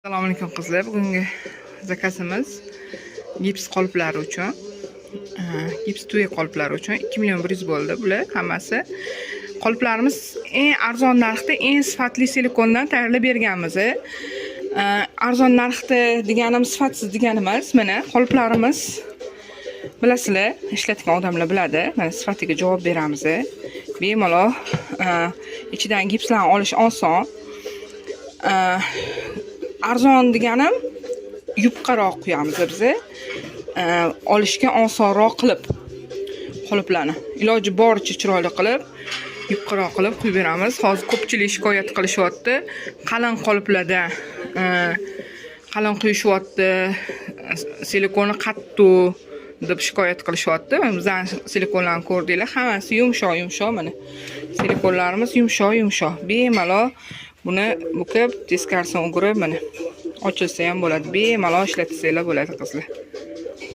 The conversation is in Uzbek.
Assalomu alaykum, qizlar. Bugungi zakazimiz gips qoliplari uchun. Gips tuya qoliplari uchun 2 million 100 bo'ldi bular hammasi. Qoliplarimiz eng arzon narxda, eng sifatli silikondan tayyorlab berganmiz. Arzon narxda deganim sifatsiz degani emas. Mana qoliplarimiz, bilasizlar, ishlatgan odamlar biladi. Mana sifatiga javob beramiz. Bemalol ichidan gipslarni olish oson. Arzon deganim yupqaroq quyamiz biza, olishga osonroq qilib, qoliplarni iloji boricha chiroyli qilib, yupqaroq qilib quyib beramiz. Hozir ko'pchilik shikoyat qilishyapti, qalin qoliplarda qalin quyishyapti, silikoni qattiq deb shikoyat qilishyapti. Bizani silikonlarni ko'rdinglar, hammasi yumshoq yumshoq. Mana silikonlarimiz yumshoq yumshoq, bemalol buni bukib, teskarisini o'girib, mana ochilsa ham bo'ladi, bemalol ishlatsanglar bo'ladi, qizlar.